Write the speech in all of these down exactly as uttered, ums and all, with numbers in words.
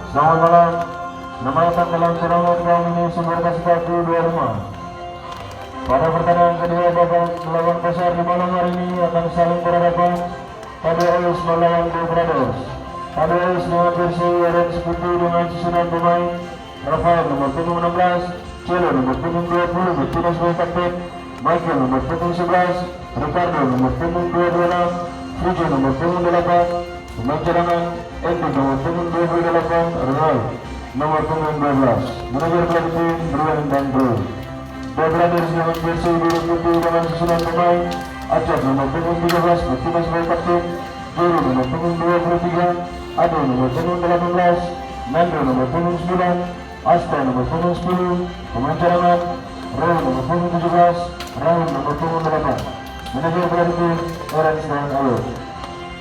Selamat malam. Selamat datang dalam turnamen kami ini, Sumber Kasih Paku dua lima. Pada pertandingan kedua babak delapan besar di malam hari ini akan saling berhadapan Padua East melawan Dua Brothers. Padua East dengan jersey orange putih dengan susunan pemain Rafael nomor punggung enam belas, Celo nomor punggung dua puluh bertugas sebagai kapten, Michael nomor punggung sebelas, Ricardo nomor punggung dua dua enam, Fujo nomor punggung delapan, pemain cadangan, Epic nomor punggung dua puluh delapan, Ronald nomor punggung dua belas. Manajer pelatih tim, Brian dan Bro. Dua Brothers dengan jersey biru putih dengan susunan pemain, Acap nomor punggung tiga belas bertugas sebagai kapten, Jero nomor punggung dua puluh tiga, Ado nomor punggung delapan belas, Nando nomor punggung sembilan, Asta nomor punggung sepuluh, pemain cadangan, Ro nomor punggung tujuh belas, Rahul nomor punggung delapan. Manajer pelatih tim, Erans dan Ayo.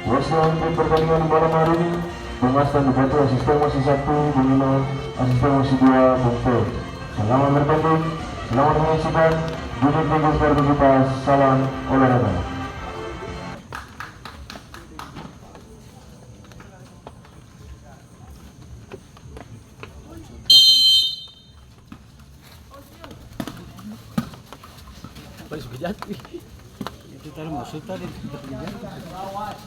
Wasit memimpin pertandingan di malam hari ini, Bung Asta dibantu asisten wasit satu, Bung Ino, asisten wasit dua, Bung Fer. Selamat bertanding, selamat menyaksikan, dukung terus sportivitas, salam olahraga. Balik suka jatuh. Itu tadi maksud tadi, suka jatuh. Awas.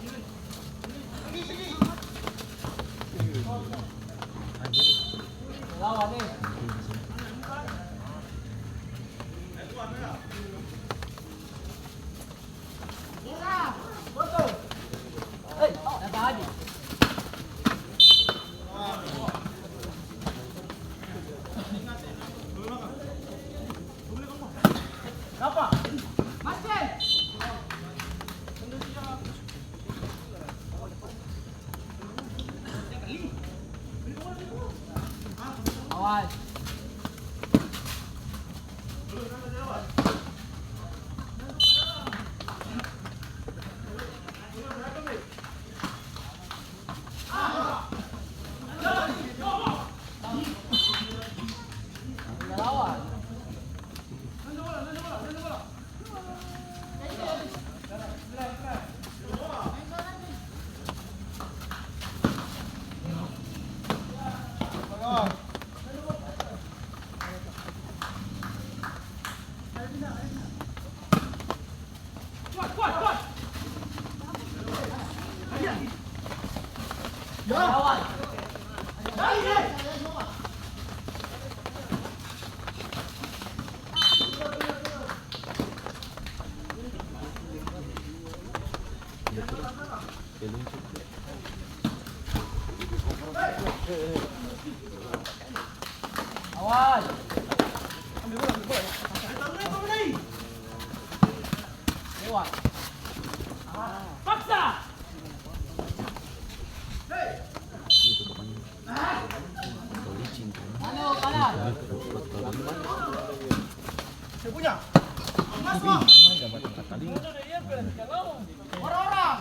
Lewat. Paksa. Anu, kanan. Orang-orang.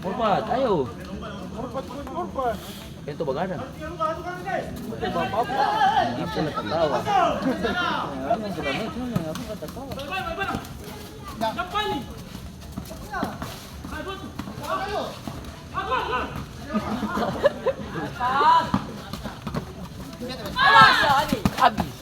Morpat, ayo. Morpat, morpat, morpat. Itu bagadang. Bisa ketawa. Abis.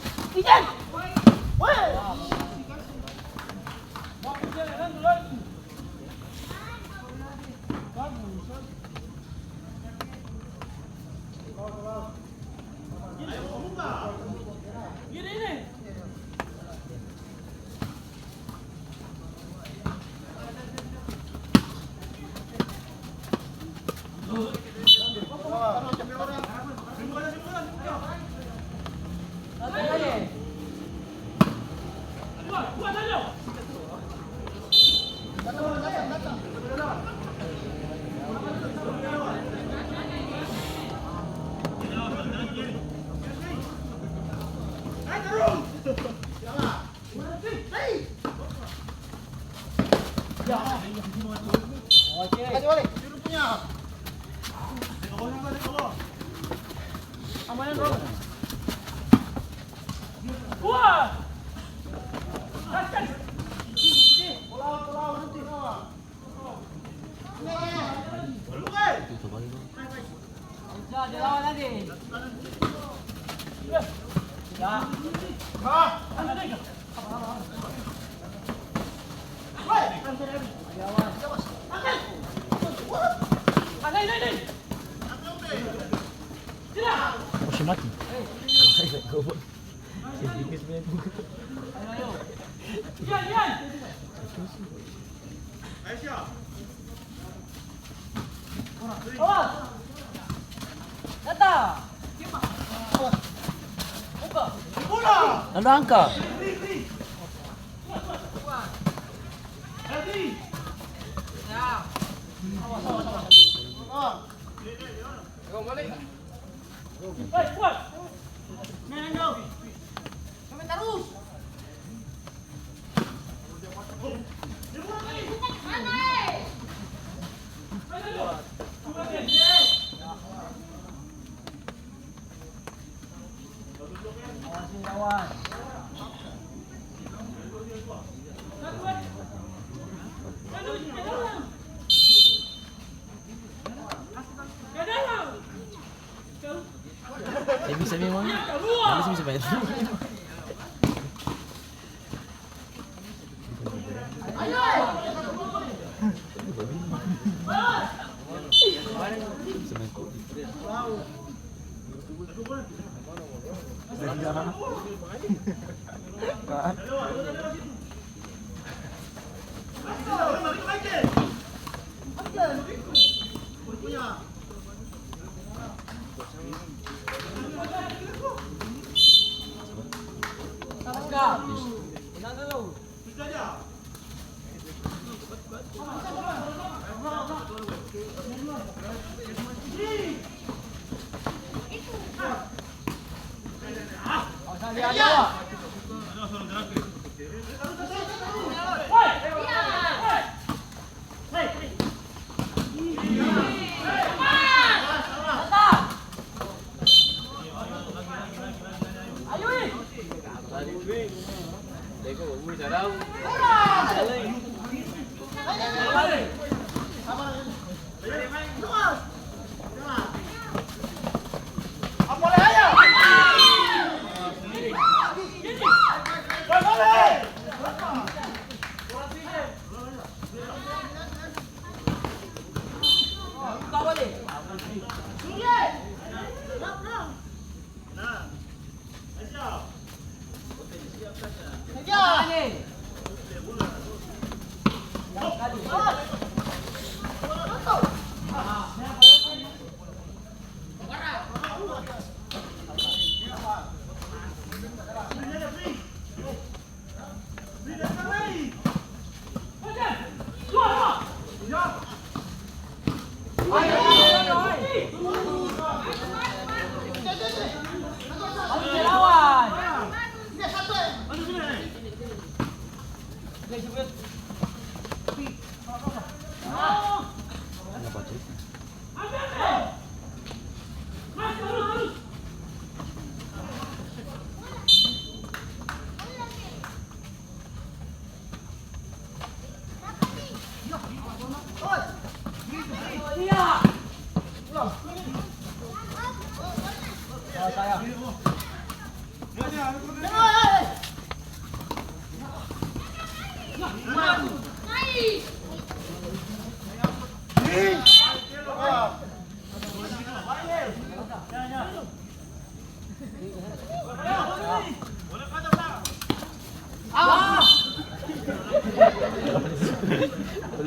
Oh, si mati. Nanda angka. Semi, semi, Mang. Mana semi, semi?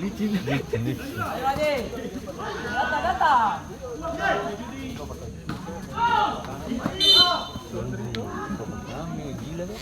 Licin. Licin, licin. Ayo, Ade. Data, data. Rame, gila, kan?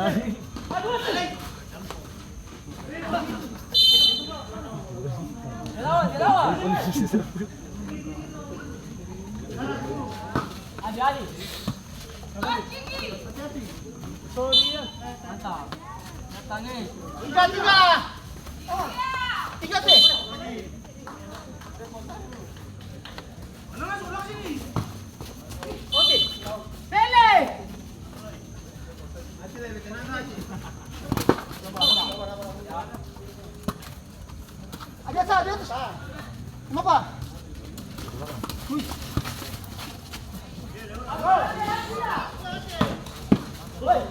Adi, Adi. Mantap. Datang, eh. Tiga, tiga. Tiga, teh. Oke. Pele. Aja sa, aja sa. Kenapa? Wih. Woi.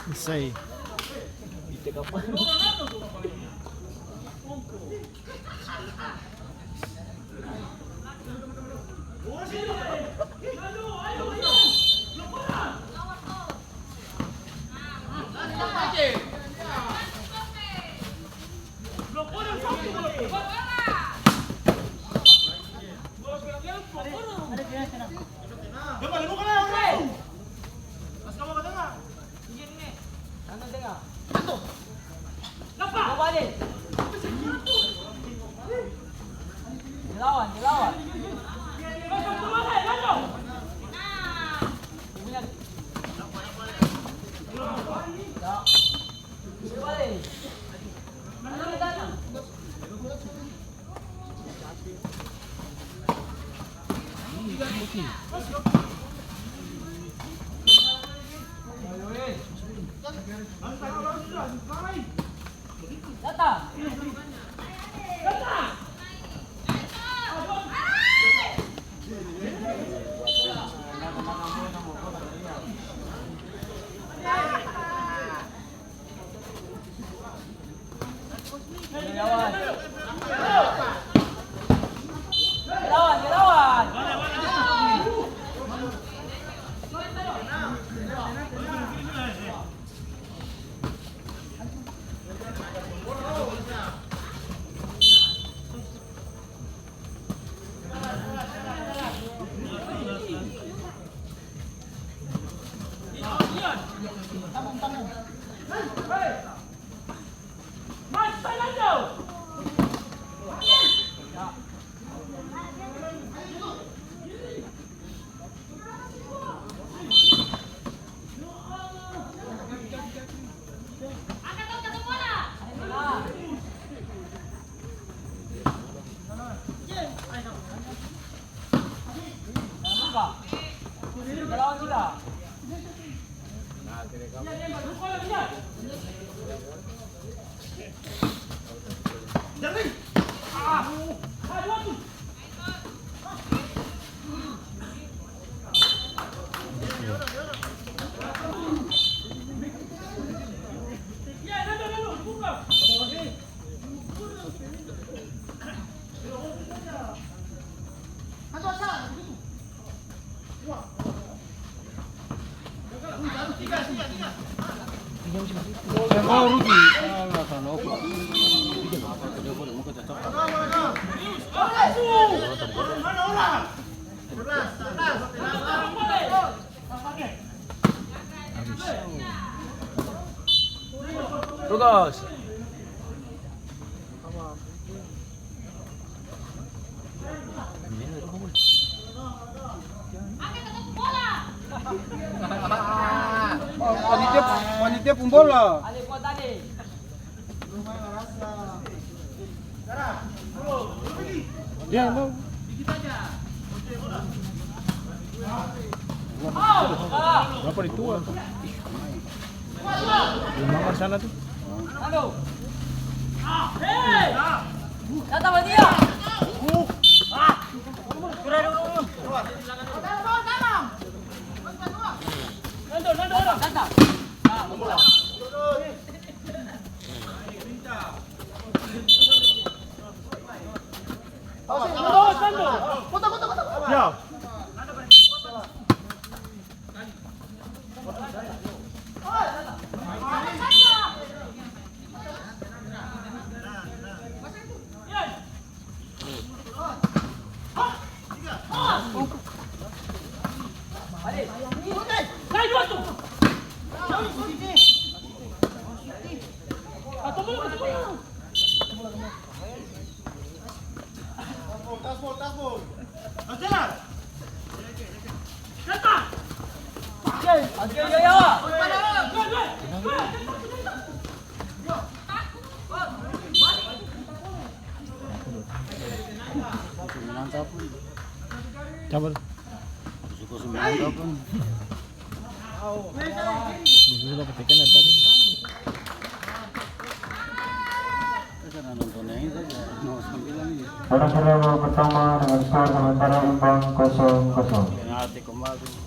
Selesai. Dilawan, dilawan. Tugas. Panitia, panitia pung bola. Dia yang mau. Berapa ditua? Di mana sana tuh? Datang, Badia. Datang. Ya. Cabut. Suku sembilan kapan? Sudah petikan dari tadi. Saya karena nonton yang ini saja, nomor sembilan ini. Baru sudah babak pertama dengan skor sementara imbang kosong kosong. Penalti kembali.